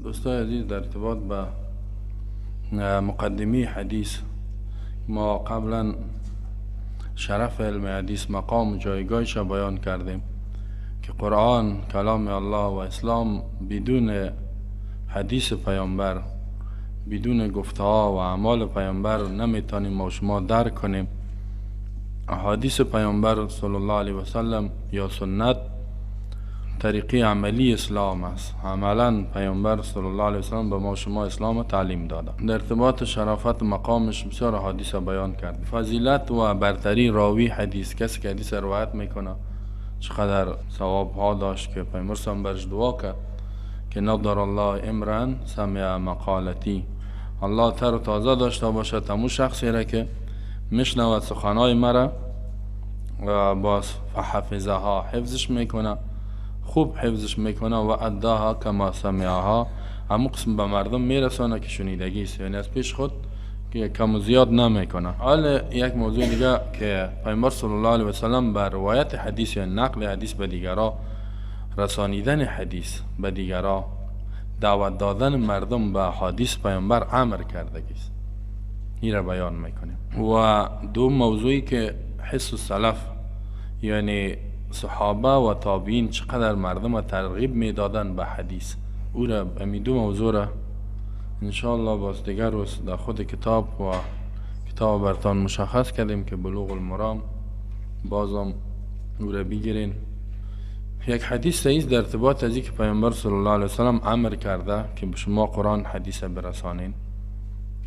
دوستای عزیز، در ارتباط به مقدمه حدیث ما قبلا شرف علم حدیث، مقام و جایگاهش را بیان کردیم که قرآن کلام الله و اسلام بدون حدیث پیامبر، بدون گفته ها و اعمال پیامبر نمیتونیم ما شما درک کنیم. احادیث پیامبر صلی الله علیه و سلم یا سنت طریقه عملی اسلام است. عملا پیامبر صلی الله علیه و سلم به ما شما اسلام تعلیم داده. در ارتباط شرافت مقامش بسیار احادیث بیان کرد. فضیلت و برتری راوی حدیث، کسی که حدیث روایت میکنه چقدر ثواب ها داشت که پیامبر صلی برش دعا کرد که نضر الله امرا سمع مقالتی، الله تر و تازه داشته باشد همون شخصی را که میشنود سخنهای مرا و باز فحفظها، حفظش میکنه، خوب حفظش میکنه، و اداها کما سمعها، همون قسم به مردم میرسانه که شنیدگی است، یعنی از پیش خود که کم و زیاد نمیکنه. حال یک موضوع دیگه که پیامبر صلی الله علیه و سلم بر روایت حدیث یا نقل حدیث به دیگرا، رسانیدن حدیث به دیگرا، دعوت دادن مردم به حدیث پیامبر امر کردگی است، این را بیان میکنیم. و دو موضوعی که حس السلف یعنی صحابه و تابعین چقدر مردم ترغیب میدادن به حدیث، او را امی دو موضوع را انشاءالله باز دیگر روز در خود کتاب و کتاب برتان مشخص کردیم که بلوغ المرام، بازم او را بگیرین. یک حدیث صحیح در ارتباط از که پیامبر صلی الله علیه وسلم امر کرده که به شما قرآن حدیث برسانین.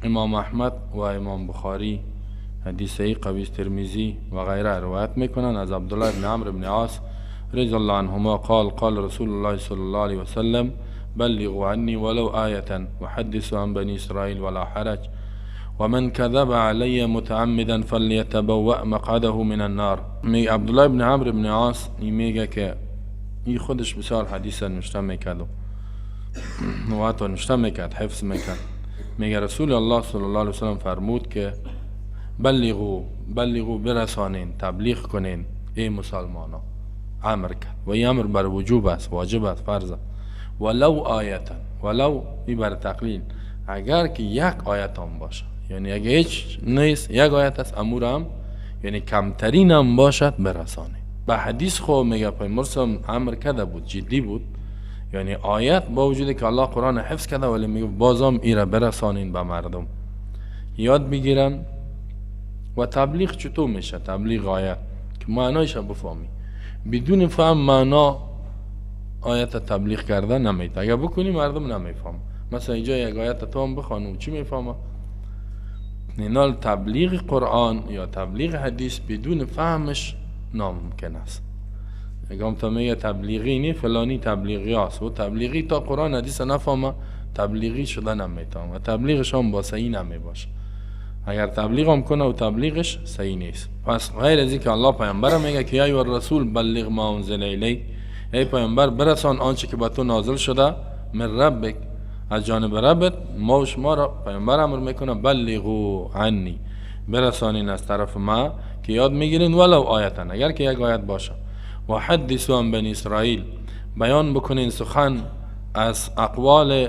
امام احمد و امام بخاری حدیث صحیح قوی، ترمذی و غیره روایت میکنن از عبدالله بن عمرو بن عاص رضی الله عنهما قال قال رسول الله صلی الله علیه وسلم بلغوا عني ولو آية وحدثوا عن بني إسرائيل ولا حرج ومن كذب علي متعمدا فليتبوأ مقعده من النار. می عبدالله بن عمرو بن عاص میگه که این خودش بسیار حدیث نوشته میکرد و حتی نوشته میکرد، حفظ میکرد. میگه رسول الله صلی الله علیه وسلم فرمود که بلغوا، بلغوا برسانین، تبلیغ کنین ای مسلمانا، امر کرد و این امر بر وجوب است، واجب است، فرض است. ولو آیتا، ولو ای بر تقلیل، اگر که یک آیت هم باشه، یعنی اگه هیچ نیست یک آیت است، امور هم یعنی کمترین هم باشد برسانه. به حدیث خو میگه پیامبر امر کرده بود، جدی بود، یعنی آیت با وجود که الله قرآن حفظ کرده ولی میگه بازم ایره برسانین به مردم یاد بگیرن. و تبلیغ چطور میشه؟ تبلیغ آیت که معنایش بفهمی، بدون فهم معنا آیت تبلیغ کرده نمیته. اگر بکنی مردم نمیفهم. مثلا اینجا یک آیت تو هم بخوانو چی میفهمه؟ اینال تبلیغ قرآن یا تبلیغ حدیث بدون فهمش ناممکن است. اگه تا میگه تبلیغی نی، فلانی تبلیغی است و تبلیغی تا قرآن حدیث نفهمه تبلیغی شده نمیتونه و تبلیغش هم با صحیح نمیباشه. اگر تبلیغ هم کنه و تبلیغش صحیح نیست. پس غیر از اینکه الله پیامبر میگه که یا الرسول بلغ ما انزل الیک، ای پیامبر برسان آنچه که به تو نازل شده من ربک، از جانب ربت. ما و شما را پیامبر امر میکنه بلغوا عنی، برسانین از طرف ما که یاد میگیرین، ولو آیتن، اگر که یک آیت باشه. و حدثوا عن بنی اسرائیل، بیان بکنین سخن از اقوال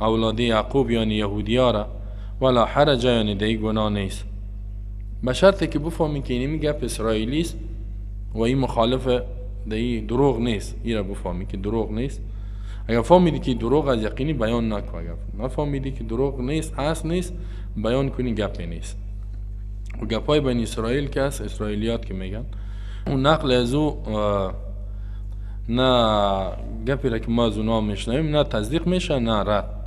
اولاد یعقوب یعنی یهودیا را، ولا حرج، یعنی دی گناه نیست، به شرطی که بفهمی که اینمی گپ اسرائیلی است و این مخالف دی دروغ نیست. این را بفهمی که دروغ نیست. اگر فهمیدی که دروغ از یقینی بیان نکن، اگر نفهمیدی که دروغ نیست، اصل نیست، بیان کنی گپی نیست. و گپای بنی اسرائیل که است، اسرائیلیات که میگن، اون نقل از او نه گپی را که ما از اونا میشنویم نه تصدیق میشه نه رد.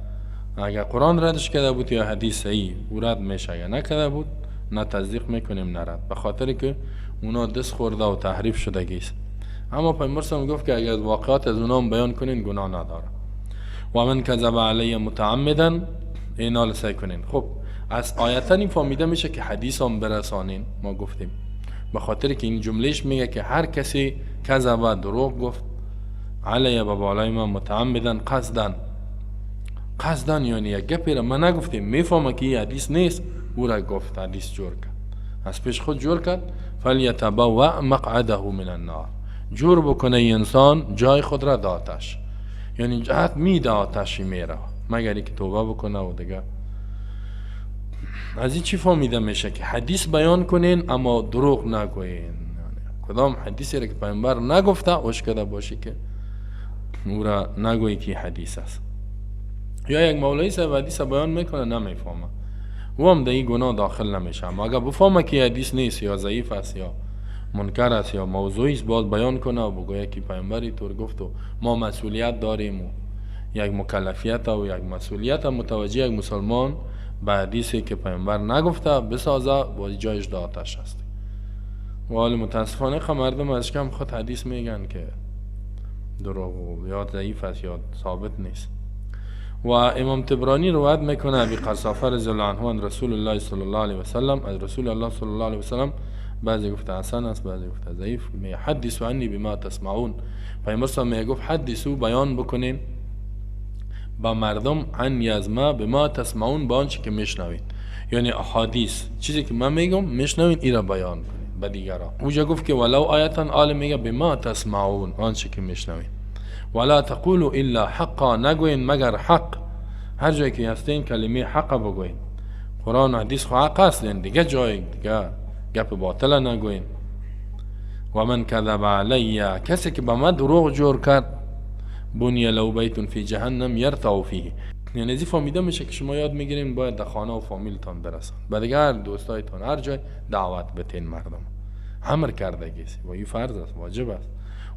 اگر قرآن ردش کرده بود یا حدیث صحیح او رد میشه، اگر نکرده بود نه تصدیق میکنیم نه رد، به خاطر که اونا دست خورده و تحریف شدگی است. اما پیامبر صلی گفت که اگر واقعات از اونا بیان کنین گناه نداره. و من کذب علی متعمدا، اینا سعی کنین. خب از آیتن این فهمیده میشه که حدیث هم برسانین. ما گفتیم به خاطر که این جملهش میگه که هر کسی کذب دروغ گفت علی به بالای ما متعمدا قصدن، قصدن یعنی یک گپی را ما نگفتیم، میفهمه که این حدیث نیست، او را گفت حدیث جور کرد، از پیش خود جور کرد. فلیتبوأ مقعده من النار، جور بکنه انسان جای خود را داتش. یعنی جهت میده آتشی میره مگر اینکه توبه بکنه. و دیگه از این چی فهمیده میشه که حدیث بیان کنین اما دروغ نگوین. یعنی کدام حدیثی را که پیامبر نگفته اوش کده باشه که او را نگویی که حدیث است. یا یک مولوی صاحب حدیث بیان میکنه نمیفهمه، او هم در این گناه داخل نمیشه. اما اگر بفهمه که حدیث نیست یا ضعیف است یا منکر است یا موضوعی است، باز بیان کنه و بگویه که پیامبر طور گفت و ما مسئولیت داریم و یک مکلفیت و یک مسئولیت متوجه یک مسلمان به حدیثی که پیامبر نگفته بسازه، باز جایش در آتش است. و حال متاسفانه خب مردم از کم خود حدیث میگن که دروغ یا ضعیف است یا ثابت نیست. و امام طبرانی روایت میکنه ابی قرصافه رضی الله عنه عن رسول الله صلی الله علیه و سلم، از رسول الله صلی الله علیه و سلم، بعضی گفته حسن است بعضی گفته ضعیف، می حدثوا عنی بما تسمعون. پیامبر صلی الله علیه و گفت حدثوا، بیان بکنین با مردم، عنی از ما، بما تسمعون، با آنچه که میشنوین، یعنی احادیث چیزی که من میگم میشنوین ای را بیان کنین به دیگران. اونجا گفت که ولو آیتا، آل میگه بما تسمعون، آنچه که میشنوین. ولا تقولوا الا حقا، نگوین مگر حق. هر جایی که هستین کلمه حق بگوین. قرآن و حدیث خو حق است، دیگه جای دیگه گپ باطل نگوین. و من کذب علی، کسی که به من دروغ جور کرد، بنی له بیت فی جهنم یرتع فیه. یعنی از فهمیده میشه که شما یاد میگیرین باید در خانه و فامیلتان برسان، به دیگه هر دوستایتان هر جای دعوت بتین مردم. امر کردگی است و این فرض است، واجب است.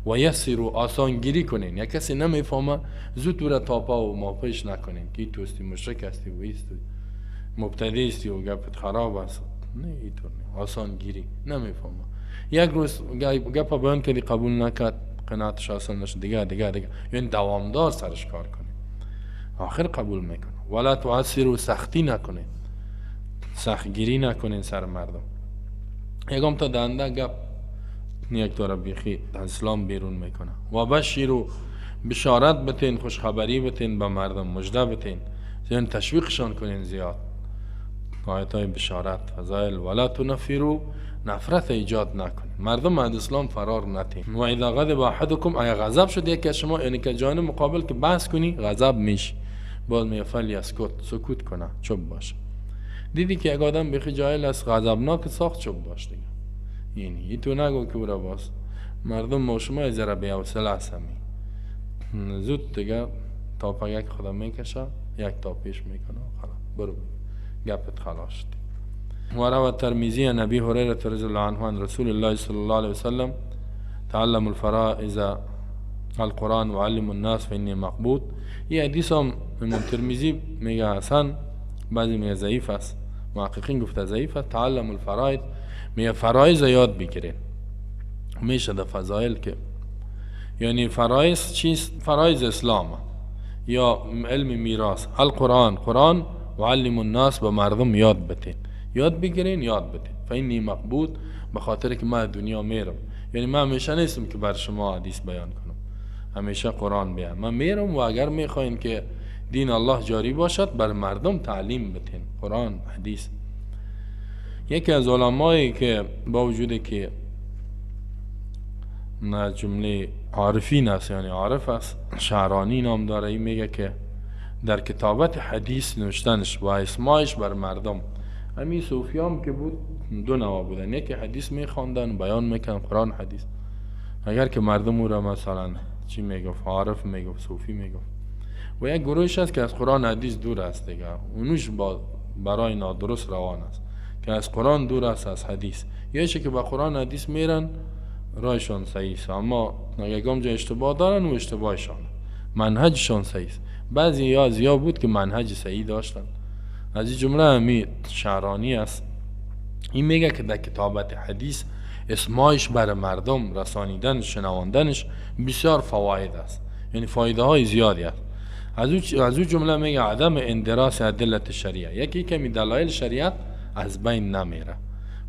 و یسرو، آسانگیری کنین. یک کسی نمیفهمه زود او را تاپا و ماپش نکنین که توستی مشرک هستی و ایستی مبتدی استی و گپت خراب است. نه اینطور نه، آسانگیری. نمیفهمه یک روز گپ بیان کردی قبول نکرد، قناعتش آسان نشد، دیگه دیگه دیگه، یعنی دوامدار سرش کار کنین، آخر قبول میکنه. ولا تعسروا، سختی نکنین، سختگیری نکنین سر مردم. یکم تا دنده گپ یک طور بیخی اسلام بیرون میکنه. و بشیرو، بشارت بتین، خوشخبری بتین به مردم، مژده بتین، یعنی تشویقشان کنین زیاد. آیت های بشارت، فضایل. ولا تنفروا، نفرت ایجاد نکنین، مردم از اسلام فرار نتین. و اذا غضب احدکم، اگر غضب شد یکی از شما، یعنی که جانب مقابل که بحث کنی غضب میشی، باز میگه فلیسکت، سکوت کنه، چوب باشه. دیدی که یک آدم بیخی جاهل است، غضبناک ساخت، چوب باش دیگه. یعنی تو نگو که او را باز مردم ما شما ذره بی‌حوصله هستمی، زود دیگه تا پگک خدا میکشه، یک تا پیش میکنه، خلاص برو گپت خلاص شد. و روى الترمذی عن ابي هريره رضي الله عنه عن رسول الله صلى الله عليه وسلم تعلموا الفرائض القرآن وعلموا الناس فإني مقبوض. این حدیث هم امام ترمذی میگه حسن، بعضی میگه ضعیف است، محققین گفته ضعیف است. تعلم الفرائض، میگه فرایض یاد بگیرین. میشه در فضایل که یعنی فرایض چیست؟ فرایض اسلام یا علم میراث، القرآن، قرآن، و علم الناس، به مردم یاد بتین، یاد بگیرین، یاد بتین. فإنی مقبوض، به خاطر که من دنیا میرم، یعنی من همیشه نیستم که بر شما حدیث بیان کنم، همیشه قرآن بیان، من میرم و اگر میخواین که دین الله جاری باشد بر مردم تعلیم بتین قرآن حدیث. یکی از علمایی که با وجود که نه جمله عارفین است، یعنی عارف است، شعرانی نام داره، این میگه که در کتابت حدیث نوشتنش و اسمایش بر مردم، همین صوفیام که بود دو نوع بودن، یکی حدیث میخواندن بیان میکن قرآن حدیث، اگر که مردم او را مثلا چی میگفت، عارف میگفت، صوفی میگفت، و یک گروهش هست که از قرآن حدیث دور است دیگه، اونوش برای نادرست روان است که از قرآن دور است از حدیث، یا که با قرآن حدیث میرن رایشان صحیح است، اما یکم جا اشتباه دارن و اشتباهشان منهجشان صحیح است. بعضی یا زیاد بود که منهج صحیح داشتن، از این جمله همی شعرانی است. این میگه که در کتابت حدیث اسمایش بر مردم رسانیدن شنواندنش بسیار فواید است، یعنی فایده های زیادی است. از او جمله میگه عدم اندراس ادله شریعه، یکی کمی دلایل شریعت از بین نمیره،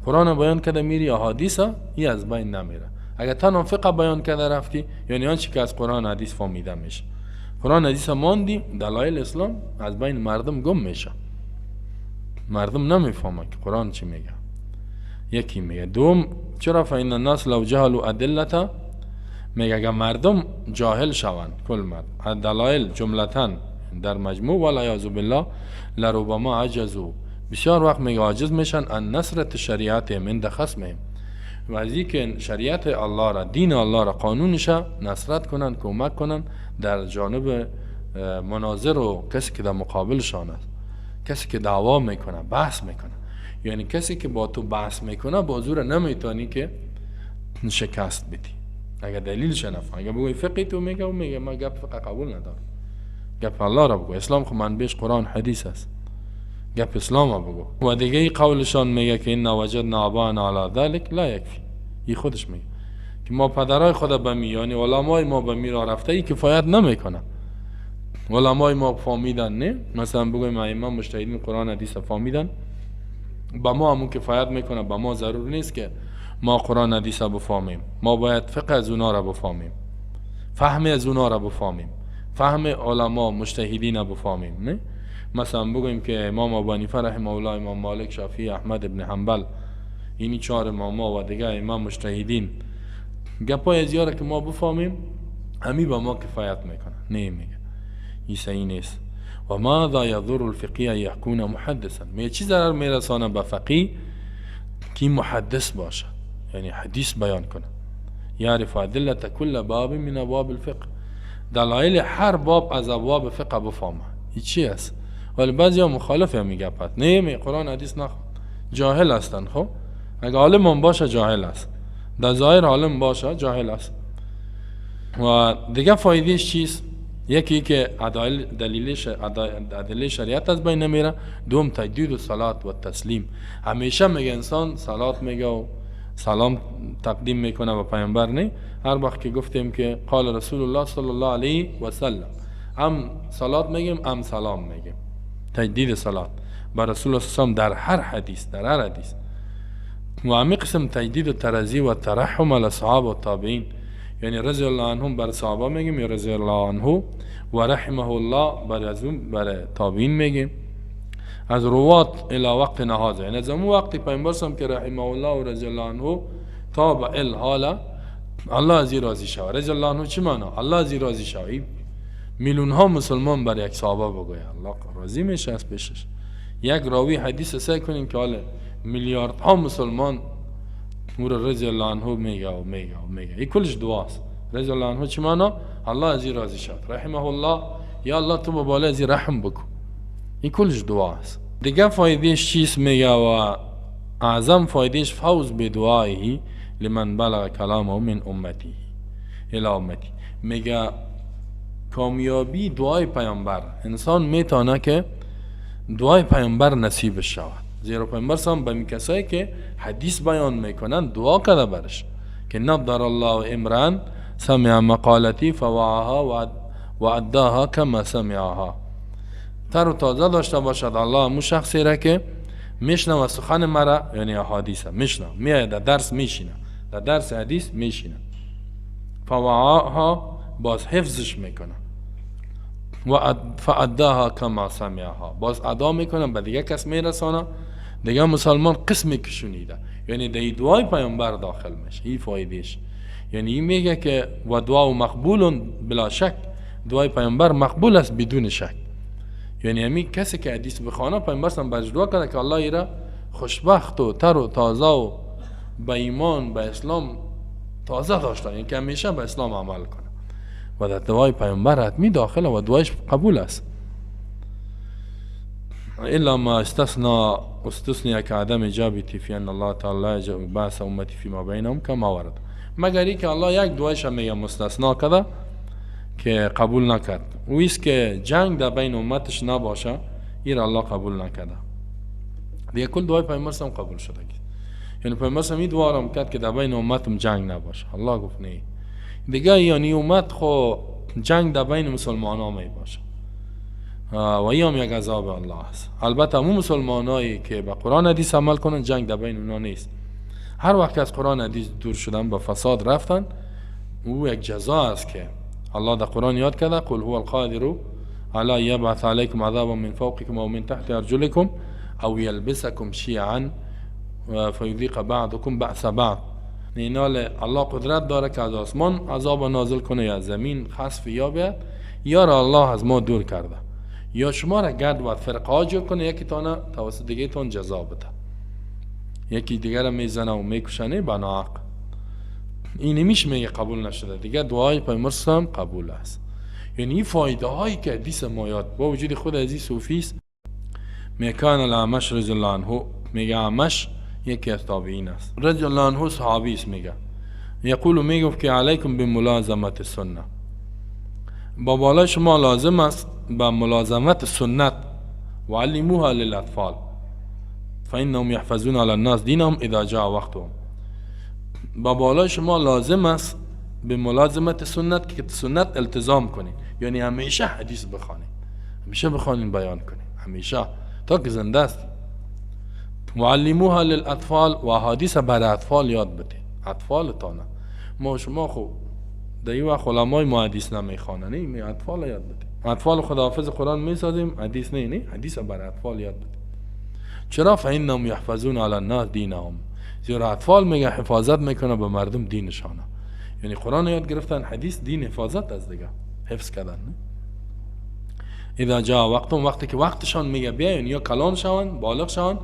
قرآن بیان کرده میری احادیث ای از بین نمیره. اگر تنها فقه بیان کرده رفتی، یعنی آنچه که از قرآن حدیث فهمیده میشه، قرآن حدیث ماندی، دلایل اسلام از بین مردم گم میشه، مردم نمیفهمه که قرآن چی میگه. یکی میگه دوم چرا فإن الناس لو جهلوا ادلته، میگه اگر مردم جاهل شوند، کل مرد دلایل جملتاً در مجموع، والعیاذ بالله لربما عجزوا، بسیار وقت میگه عاجز میشن ان نصرت شریعت من خصمهم، و از اینکه شریعت الله را، دین الله را، قانونش نصرت کنن، کمک کنن در جانب مناظر و کسی که در مقابلشان است، کسی که دعوا میکنه، بحث میکنه. یعنی کسی که با تو بحث میکنه با زور نمیتونی که شکست بدی اگر دلیلش نفهم. اگر بگوی فقهی تو میگه و میگه من گپ فقه قبول ندارم، گپ الله را بگو، اسلام خب منبعش قرآن حدیث است، گپ اسلام را بگو. و دیگه قولشان میگه که ان وجدنا آباءنا علی ذلک لا یکفی. این خودش میگه که ما پدرای خود به می، یعنی علمای ما به می را رفته، ای کفایت نمیکنه. علمای ما فهمیدن نه، مثلا بگویم ائمه مجتهدین قرآن حدیث فهمیدن، با ما همون کفایت میکنه، با ما ضرور نیست که ما قرآن حدیث بفهمیم، ما باید فقه از اونا را بفهمیم، فهم از اونا را بفهمیم، فهم علما مجتهدین بفهمیم. نه مثلا بگوییم که امام ابو حنیفه رحمه الله، امام مالک، شافعی، احمد ابن حنبل، اینی چهار امام و دیگه امام مجتهدین، گپای از یاره که ما بفهمیم همی با ما کفایت میکنه. نه میگه این صحیح نیست. و ماذا یضر الفقیه یکون محدثا، میگه چی ضرر میرسانه به فقیه که محدث باشه، یعنی حدیث بیان کنه. یعرف ادله کل باب من ابواب الفقه، دلایل هر باب از ابواب فقه بفهمه. این چی است؟ ولی بعضی ها مخالف هم میگه نه می قرآن حدیث نخوان، جاهل هستن. خب اگه عالم هم باشه جاهل است، در ظاهر عالم باشه جاهل است. و دیگه فایدهش چیست؟ یکی که ادله شریعت از بین نمیره، دوم تجدید صلات و تسلیم. همیشه میگه انسان صلات میگه و سلام تقدیم میکنه و پیامبر نه. هر وقت که گفتیم که قال رسول الله صلی الله علیه و سلم، هم صلات میگیم هم سلام میگیم، تجدید صلات بر رسول الله صلی الله علیه و سلم در هر حدیث، در هر حدیث. و همی قسم تجدید ترضی و ترحم علی صحابه و تابعین، یعنی رضی الله عنهم بر صحابه میگیم یا رضی الله عنه و رحمه الله بر از اون بر تابعین میگیم. از روات الی وقت نهازه، یعنی از اون وقتی پیامبر صلی که رحمه الله و رضی الله عنه تا به الحاله الله از این راضی شود. رضی الله عنه چی معنا؟ الله از این راضی شود. میلیون ها مسلمان بر یک صحابه بگوید الله راضی میشه از پیشش. یک راوی حدیث سعی کنین که حالا میلیاردها مسلمان او رضی الله عنه میگه و میگه و میگه، این کلش دعاست. رضی الله عنه چی معنا؟ الله از این راضی شد. رحمه الله، یا الله تو به بالا از این رحم بکن. این کلش دعاست. دیگه فایدهش چیست میگه؟ و اعظم فایدهش فوز به دعایه لمن بلغ کلامه من امته الی امتی. میگه کامیابی دعای پیامبر، انسان میتونه که دعای پیامبر نصیبش شود. زیرا پیامبر سام به کسایی که حدیث بیان میکنن دعا کرده برش که نضر الله امرا سمع مقالتی فوعاها و اداها کما سمعها. تر و تازه داشته باشد الله مو شخصی را که میشنوه سخن مرا، یعنی احادیث میشنوه، میاد در درس میشینه، در درس حدیث میشینه، فوعاها باز حفظش میکنه و فاداها کما سمعها، باز ادا میکنه به دیگه کس میرسانه، دیگه مسلمان قسمی که شنیده، یعنی در دعای پیامبر داخل میشه. این فایدهش، یعنی این میگه که و دعا مقبول بلا شک، دعای پیامبر مقبول است بدون شک. یعنی همین کسی که حدیث بخوانه پیامبر هم برش دعا کرده که الله ایره خوشبخت و تر و تازه و به ایمان به اسلام تازه داشته، یعنی که همیشه به اسلام عمل کنه. و در دعای پیامبر حتمی داخله و دعایش قبول است. الا ما استثنى استثنى كعدم اجابتی فی ان الله تعالی بعث امتی فيما بینهم کما ورد، مگر ای که الله یک دعایش میگه مستثنا کرده که قبول نکرد، او است که جنگ در بین امتش نباشه، این الله قبول نکرده. دیگه کل دعای پیامبر هم قبول شده. یعنی پیامبر هم این دعا را کرد که در بین امتم جنگ نباشه، الله گفت نه. دیگه یعنی امت خو جنگ در بین مسلمان ها می باشه و این هم یک عذاب الله است. البته همون مسلمانایی که به قرآن حدیث عمل کنن جنگ در بین اونا نیست. هر وقت که از قرآن حدیث دور شدن به فساد رفتن، او یک جزا است که الله در قرآن یاد کرده، قل هو القادر علی یبعث علیکم عذابا من فوقکم او من تحت ارجلکم او یلبسکم شیعا فیذیق بعضکم بعض بعض. اینال الله قدرت داره که از آسمان عذاب نازل کنه یا از زمین خسف یا بیاد، یا را الله از ما دور کرده، یا شما را گرد و فرقه ها جور کنه، یکی تانه توسط دیگه تان جزا بده، یکی دیگه را میزنه و میکشنه بناحق. این میش میگه قبول نشده دیگه، دعای پیامبر هم قبول است. یعنی این فایده هایی که حدیث ما یاد با وجود خود از صوفی است. میکان الاعمش رضی الله عنه، میگه اعمش یکی از تابعین است، رضی الله عنه صحابی است، میگه یقول، میگفت که علیکم بملازمت سنه، با بالای شما لازم است با ملازمت سنت، و علموها للاطفال فانهم یحفظون علی الناس دینهم اذا جاء وقتهم. با بالای شما لازم است به ملازمت سنت که سنت التزام کنید، یعنی همیشه حدیث بخوانید، همیشه بخوانید، بیان کنید، همیشه تا که زنده است. و علموها للاطفال، و احادیث بر اطفال یاد بدید، اطفال تانه. ما شما خو در این وقت علمای ما حدیث نمیخوانن، نه اطفال یاد بدید. اطفال خداحافظ قرآن میسازیم، حدیث نه، نه حدیث بر اطفال یاد بدید. چرا؟ فانهم یحفظون علی الناس دینهم، زیرا اطفال میگه حفاظت میکنه به مردم دینشانه، یعنی قرآن یاد گرفتن، حدیث دین حفاظت از دیگه حفظ کردن. اذا جاء وقتهم، وقتی که وقتشان میگه بیاین یا کلان شون بالغ شون،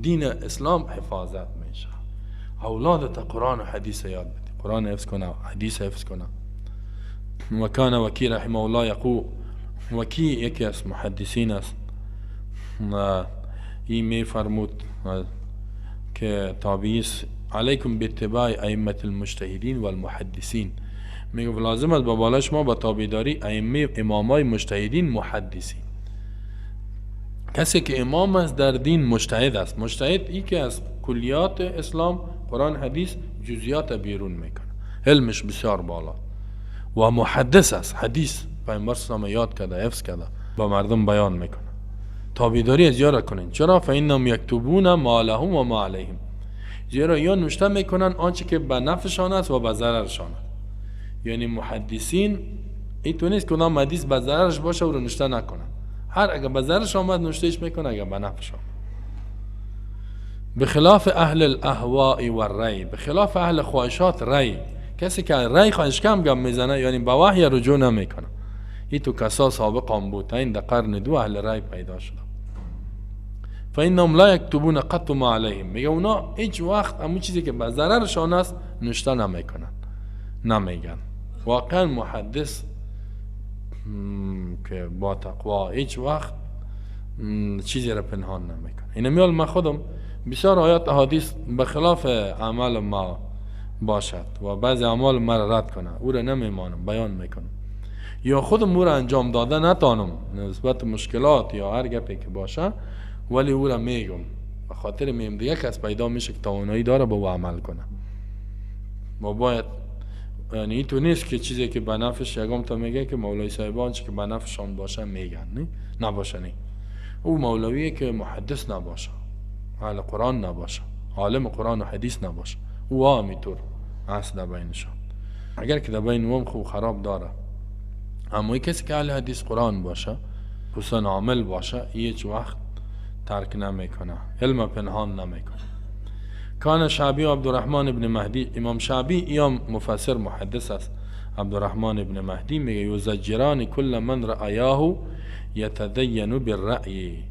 دین اسلام حفاظت میشه. اولادت قرآن و حدیث یاد بده، قرآن حفظ کنه، حدیث حفظ کنه. و کان وکی رحمه الله یقول، وکی یکی از محدثین است، این می فرمود که تابعی است، علیکم باتباع ائمه المجتهدین والمحدثین، میگه لازم است با بالای شما با تابعداری ائمه امامای مجتهدین محدثین. کسی که امام است در دین مجتهد است. مجتهد ای که از کلیات اسلام قرآن حدیث جزئیات بیرون میکنه، علمش بسیار بالا و محدث است، حدیث پیامبر صلی یاد کرده، حفظ کرده، با مردم بیان میکنه. تابعداری از یارا کنین. چرا؟ فانهم یکتبون ما لهم و ما علیهم، زیرا یا نوشته میکنن آنچه که به نفعشان است و به ضررشان است. یعنی محدثین این تو نیست که کدام حدیث به ضررش باشه و رو نوشته نکنن، هر اگه به ضررش آمد نوشتهش میکنه، اگه به نفعش آمد. بخلاف اهل الاهواء والرأی، بخلاف اهل خواهشات رأی، کسی که رأی خواهش کم گم میزنه یعنی به وحی رجوع نمیکنه. این تو کسا سابق هم بود، این در قرن دو اهل رأی پیدا شده. فانهم لا یکتبون قط ما علیهم، میگه اونا هیچ وقت همون چیزی که به ضررشان است نوشته نمیکنن، نمیگن. واقعا محدث که با تقوا هیچ وقت چیزی را پنهان نمیکنه. اینه میال من خودم بسیار آیات احادیث به خلاف اعمال ما باشد و بعضی اعمال ما را رد کنه، او را نمیمانم، بیان میکنم، یا خودم او را انجام داده نتانم نسبت مشکلات یا هر گپی که باشه، ولی او را میگم به خاطر میم دیگه کس پیدا میشه که توانایی داره با او عمل کنه. ما باید، یعنی تو نیست که چیزی که به نفعش یگام تا میگه که مولوی صاحبان چی که به نفعشان باشه میگن، نه نباشه، نه او مولویه که محدث نباشه، اهل قرآن نباشه، عالم قرآن و حدیث نباشه، او همینطور اصل در بینشان. اگر که در بین اوم خوب خراب داره، اما کسی که اهل حدیث قرآن باشه، خصوصا عامل باشه، هیچ وقت ترک نمیکنه، علم پنهان نمیکنه. کان شعبی عبدالرحمن ابن مهدی، امام شعبی یا مفسر محدث است، عبدالرحمن ابن مهدی میگه یزجران کل من رأیاه یتدین بالرأی،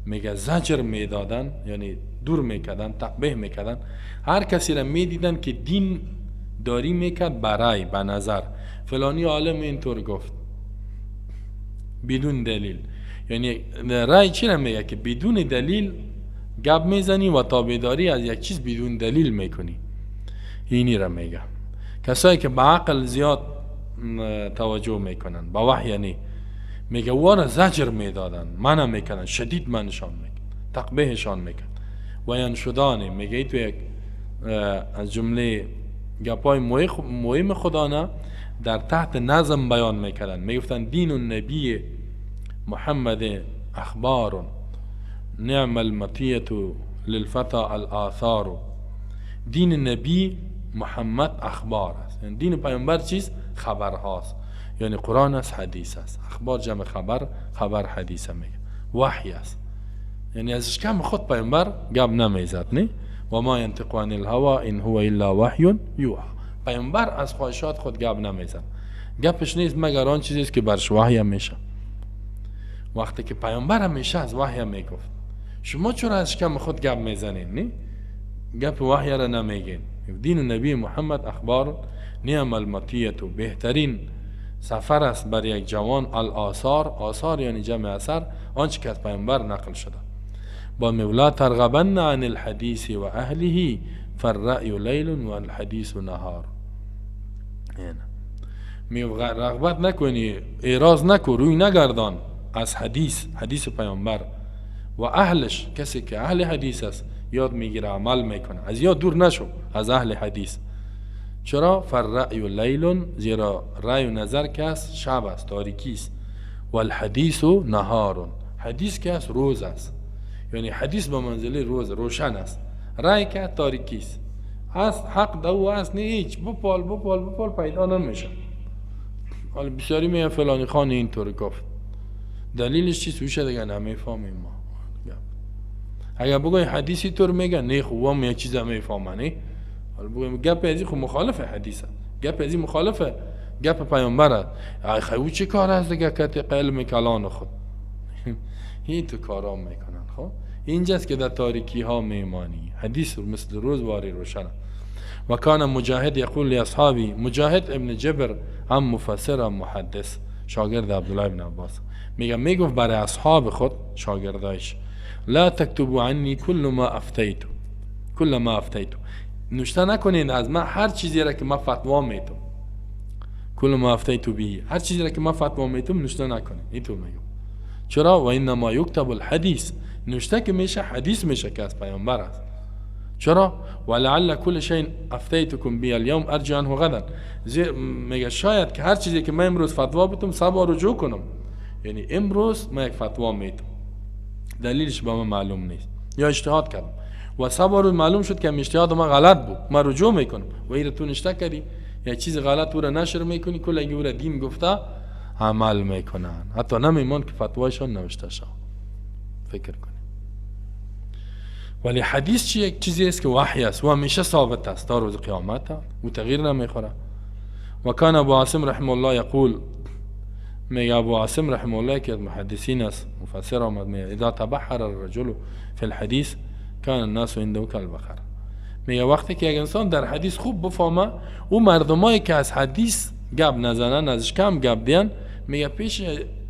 میگه زجر میدادن، یعنی دور میکردن، تقبیح میکردن هر کسی را میدیدن که دین داری میکرد برای به نظر فلانی عالم اینطور گفت بدون دلیل. یعنی رأی چی را میگه که بدون دلیل گپ میزنی و تابعداری از یک چیز بدون دلیل میکنی، اینی را میگه. کسایی که به عقل زیاد توجه میکنن، به وحی، یعنی میگه وارا زجر میدادن، منع میکنن، شدید منشان میکنن، تقبیحشان میکنن و ینشدانه. میگه تو یک از جمله گپای مهم خدانه در تحت نظم بیان میکردن، میگفتن دین النبی محمد اخبار نعم المطیة للفتا الآثار، دین نبی محمد اخبار است، یعنی دین پیامبر چیز خبر هاست، یعنی قرآن است، حدیث است. اخبار جمع خبر، خبر حدیث میگه، وحی است، یعنی از شکم خود پیامبر گپ نمیزد، نه، و ما ینطق عن الهوى ان هو الا وحی یوحى. پیامبر از خواهشات خود گپ نمیزن، گپش نیست مگر آن چیزی است که برش وحی میشه. وقتی که پیامبر همیشه از وحی میگفت، شما چرا از شکم خود گپ میزنین؟ نه گپ وحی را نمیگین. دین نبی محمد اخبار نعم المطیه، بهترین سفر است بر یک جوان. الاثار، آثار یعنی جمع اثر، آنچه که از پیامبر نقل شده. با مولا ترغبن عن الحدیث و اهله فالرأی لیل و الحدیث نهار. می رغبت نکنی، اعراض نکن، روی نگردان از حدیث، حدیث پیامبر و اهلش. کسی که اهل حدیث است یاد میگیره، عمل میکنه، از یاد دور نشو از اهل حدیث. چرا؟ فالرأی لیل، زیرا رأی و نظر که است شب است، تاریکی است. و الحدیث نهار، حدیث که است روز است، یعنی حدیث به منزله روز، روشن است. رأی که تاریکی است، از حق دو است، نه هیچ، بپال بپال بپال پیدا نمیشه. حالا بسیاری میگن فلانی خان اینطور گفت، دلیلش چیست؟ وشه دیگه نمیفهمیم ما. اگر بگوی حدیثی طور میگن، نه خب هم یک چیز میفهمن. نه حالا بگویم گپ ازی خب مخالف حدیثه، گپ ازی مخالف گپ پیامبر است. ای خب چه کار است دیگه که علم کلان خود این تو کارا میکنن. خب اینجاست که در تاریکی ها میمانی، حدیث مثل روز واری روشنه. و کان مجاهد یقول لاصحابی، مجاهد ابن جبر هم مفسر هم محدث، شاگرد عبدالله ابن عباس، میگه میگفت برای اصحاب خود شاگردایش لا تكتبوا عني كل ما افتیت، كل ما افتیت، نوشته نکنین از من هر چیزی را که من فتوا میتم، کل ما افتیت به، هر چیزی را که من فتوا میتم نوشته نکنین. اینطور میگم. چرا؟ و انما یکتب الحدیث، نوشته که میشه حدیث میشه که از پیامبر است. چرا؟ ولعل كل شيء افتیتکم به اليوم ارجع عنه غدا، میگه شاید که هر چیزی که من امروز فتوا بتم صبا رجوع کنم، یعنی امروز من یک فتوا میتم، دلیلش به من معلوم نیست یا اجتهاد کردم و صبا روز معلوم شد که اجتهاد من غلط بود، من رجوع میکنم. و این تو نشته کردی یک چیز غلط او را نشر میکنی، کل اگه او را دین گفته عمل میکنن، حتی نمیمان که فتوایشان نوشته شد. فکر کنیم. ولی حدیث چی؟ یک چیزی است که وحی است و همیشه ثابت است تا روز قیامت و تغییر نمیخوره. و کان ابو عاصم رحمه الله یقول، میگه ابو عاصم رحمه الله که محدثین است، مفسر آمد، میگه اذا تبحر الرجل فی الحدیث کان الناس عنده کالبقر. میگه وقتی که یک انسان در حدیث خوب بفهمه، او مردمایی که از حدیث گپ نزنن، ازش کم گپ دیان، میگه پیش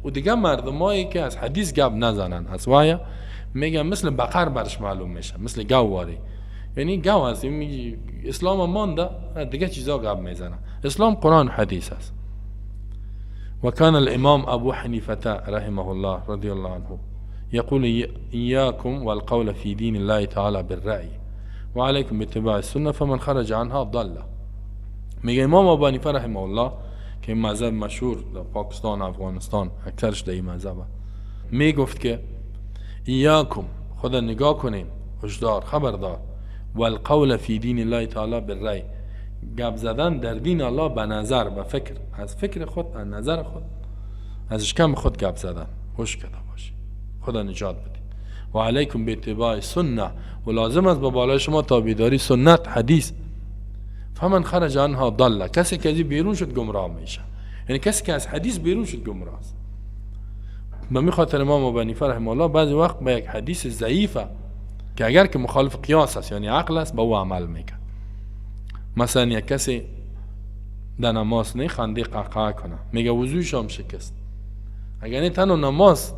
و دیگه مردمایی که از حدیث گپ نزنن از وحی، میگه مثل بقر برش معلوم میشه، مثل گاو. یعنی گاو است، اسلام مانده دیگه چیزا گپ میزنه. اسلام قرآن حدیث است. وكان الإمام أبو حنيفة رحمه الله رضي الله عنه يقول إياكم والقول في دين الله تعالى بالرأي وعليكم باتباع السنة فمن خرج عنها ضل. میگه امام ابو حنیفه رحمه الله که مذهب مشهور در پاکستان افغانستان اکثرش در این مذهب، میگفت که ایاکم، خدا نگاه کنیم، هشدار، خبردار، والقول فی دین الله تعالی بالرأی، گپ زدن در دین الله به نظر، به فکر، از فکر خود، از نظر خود، از اشکم خود گپ زدن، هوش کرده باشی، خدا نجات بدید. و علیکم به اتباع سنه، و لازم است به بالای شما تابعداری سنت حدیث. فمن خرج عنها ضل، کسی که از بیرون شد گمراه میشه، یعنی کسی که از حدیث بیرون شد گمراه است. به می خاطر امام ابو حنیفه رحمه الله بعضی وقت به یک حدیث ضعیفه که اگر که مخالف قیاس است یعنی عقل است، به او عمل میکرد. مثلا یک کسی در نماز نه خنده قهقهه کنه، میگه وضوعش هم شکست، اگر نه تنها نماز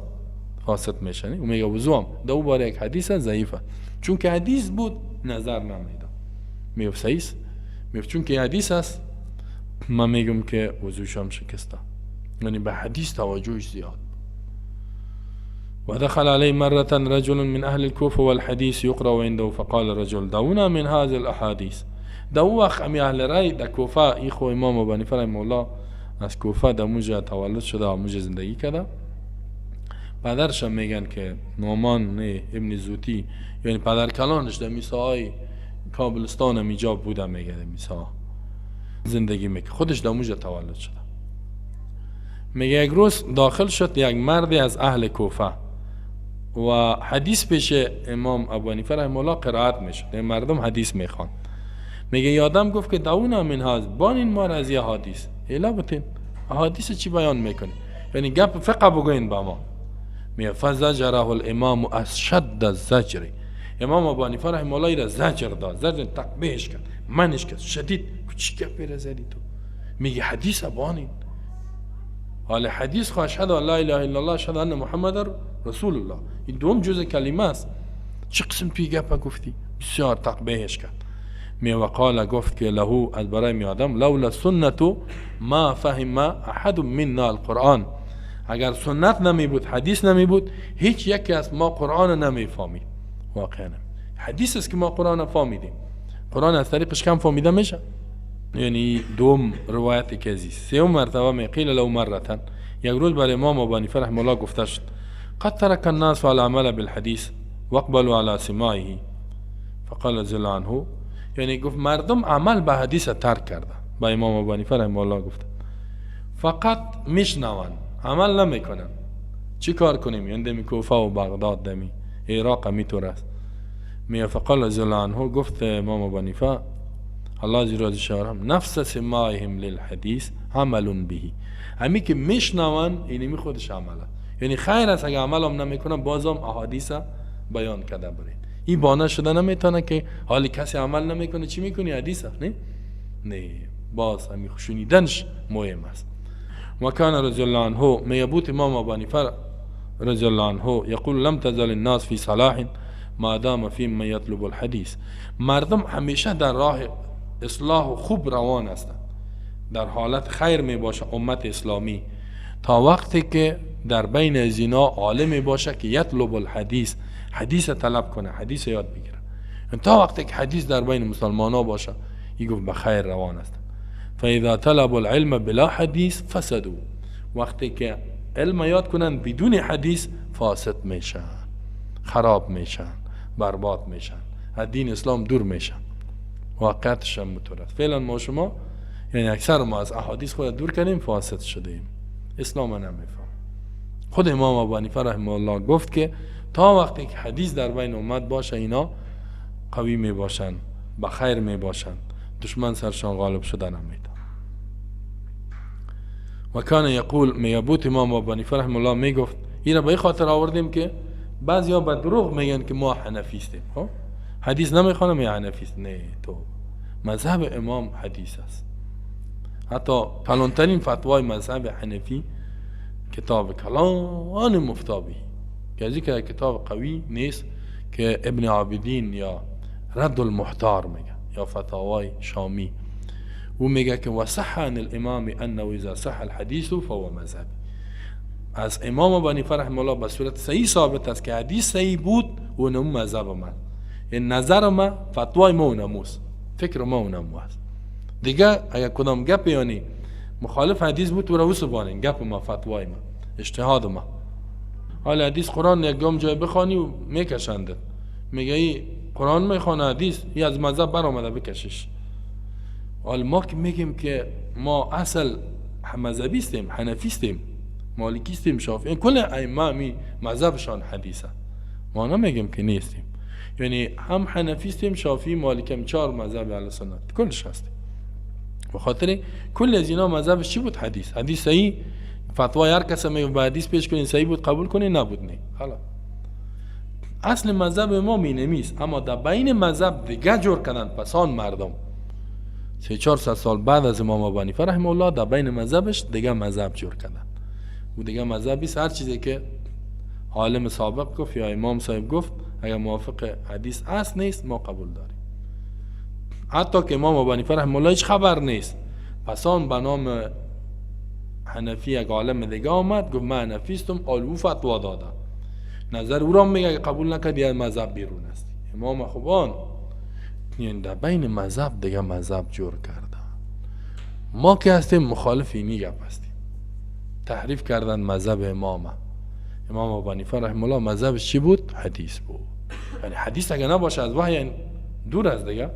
فاسد میشه، و میگه وضوع هم در او باره یک حدیث ضعیفه، چون که حدیث بود نظر نمیدم، میگه صحیح است، میگه چون که حدیث است من میگم که وضوعش هم شکسته، یعنی به حدیث توجهش زیاد. ودخل عليه مرة رجل من أهل الكوفة والحديث يقرأ عنده فقال الرجل دعونا من هذه الأحاديث. در او وقت امی اهل رای در کوفه، این خو امام ابو حنیفه رحمه الله از کوفه در موجه تولد شده و موجه زندگی کرده. پدرش هم میگن که نعمان ابن زوتی، یعنی پدر کلانش در میساهای کابلستان هم ایجاب بوده، میگه در میساها زندگی میکنه، خودش در موجه تولد شده. میگه یک روز داخل شد یک مردی از اهل کوفه و حدیث پیش امام ابو حنیفه رحمه الله قرائت میشد، مردم حدیث میخوان. میگه یادم گفت که دعونا من هذا، بانین ما از یه حدیث الا بتین احادیث چی بیان میکنی، یعنی گپ فقه بگوین با ما. میگه فزجره الامام اشد الزجر، امام ابو حنیفه رحمه الله را زجر داد، زجر تقبیحش کرد، منش کرد شدید، چی گپی را زدی تو؟ میگه حدیث بانین، حال حدیث خو اشهد ان لا اله الا الله اشهد ان محمد رسول الله، این دوم جزء کلمه است، چه قسم توی گپ گفتی؟ بسیار تقبیحش کرد. می وقال گفت که له از برای می آدم لولا سنت ما فهم احد منا القرآن، اگر سنت نمی بود حدیث نمی بود هیچ یکی از ما قرآن نمی فهمید. واقعا حدیث است که ما قرآن فهمیدیم، قرآن از طریقش کم فهمیده میشه. یعنی دوم روایت که ازیست. سوم مرتبه می قیل له مرتن، یک روز برای امام ابو حنیفه رحمه الله گفته شد قد ترك الناس العمل بالحديث واقبلوا على سماعه فقال رضي الله عنه، یعنی گفت مردم عمل به حدیث ترک کرده. با امام ابو حنیفه رحمه الله گفت فقط میشنون عمل نمیکنن، چی کار کنیم؟ یعنی دمی کوفه و بغداد دمی عراق میتور است. می فقال رضی الله عنه گفت امام ابو حنیفه الله از راضی شوم نفس سماعهم للحدیث عمل به، همی که میشنون اینمی خودش عمله، یعنی خیر است اگه عمل هم نمیکنن بازم احادیث بیان کرده برین. این بانه شده نمیتونه که حالی کسی عمل نمیکنه چی میکنی حدیث نه؟ نه، باز همی شنیدنش مهم است. و کان رضی الله عنه میبوت امام ابو حنیفه رضی الله عنه یقول لم تزل الناس فی صلاح ما دام فی من یطلب الحدیث، مردم همیشه در راه اصلاح خوب روان هستند، در حالت خیر می باشه امت اسلامی تا وقتی که در بین از اینا عالمی باشه که یطلب الحدیث، حدیث طلب کنه، حدیث یاد بگیره. تا وقتی که حدیث در بین مسلمان ها باشه این گفت به خیر روان هستند. فاذا طلب العلم بلا حدیث فسدوا، وقتی که علم یاد کنن بدون حدیث فاسد میشن، خراب میشن، برباد میشن، از دین اسلام دور میشن. واقعیتش هم مطور است. فعلا ما شما یعنی اکثر ما از احادیث خود دور کردیم، فاسد شدیم، اسلام نمیفهم. خود امام ابو حنیفه رحمه الله گفت که تا وقتی که حدیث در بین امت باشه اینا قوی می باشن، به خیر می باشن، دشمن سرشان غالب شده نمیتونه. و کان یقول میبوت امام ابو حنیفه رحمه الله میگفت، اینا به خاطر آوردیم که بعضیا به دروغ میگن که ما حنفی هستیم، خب حدیث نمیخوانم یا حنفی است. نه، تو مذهب امام حدیث است. حتی کلانترین فتوای مذهب حنفی کتاب کلان مفتابی که از که کتاب قوی نیست که ابن عابدین یا رد المحتار میگه یا فتاوای شامی، او میگه که وصح عن الامام انه اذا صح الحدیث فهو مذهبی. از امام ابو حنیفه رحمه الله به صورت صحیح ثابت است که حدیث صحیح بود و نمو مذهب من، این نظر ما، فتوای ما اونموست، فکر ما اونمو است. دیگه اگر کدام گپ یعنی مخالف حدیث بود تو رو بانین، گپ ما، فتوای ما، اجتهاد ما. حالا حدیث قرآن یک گام جای بخوانی و میکشنده، میگه ای قرآن میخوانه حدیث ای از مذهب برآمده بکشش. حالا ما که میگیم که ما اصل مذهبی استیم، حنفی استیم، مالکی استیم، شافعی، کل ائمه می مذهبشان حدیثه، ما نمیگیم که نیستیم. یعنی هم حنفی استیم، شافعی، مالکی، هم چهار مذهب اهل سنت کلش هستیم. به خاطر کل از اینا مذهبش چی بود؟ حدیث. حدیث صحیح، فتوای هر کس میگه به حدیث پیش کنین صحیح بود قبول کنین، نبود نه. حالا اصل مذهب ما مینمیست، اما در بین مذهب دیگه جور کردن پسان مردم 300-400 سال بعد از امام ابو حنیفه رحمه الله در بین مذهبش دیگه مذهب جور کردن. و دیگه مذهبی هر چیزی که عالم سابق گفت یا امام صاحب گفت اگر موافق حدیث اصل نیست ما قبول داریم. حتی که امام ابو حنیفه رحمه الله هیچ خبر نیست، پسان به نام حنفی یک عالم دیگه آمد گفت من حنفی استم، آلو فتوا دادم، نظر او را میگه اگه قبول نکرد یا مذهب بیرون است. امام خوبان یعنی در بین مذهب دیگه مذهب جور کردن. ما که هستیم مخالف اینی گپ هستیم، تحریف کردن مذهب امامه. امام ابو حنیفه رحمه الله مذهبش چی بود؟ حدیث بود. یعنی حدیث اگه نباشه از وحی دور است دیگه.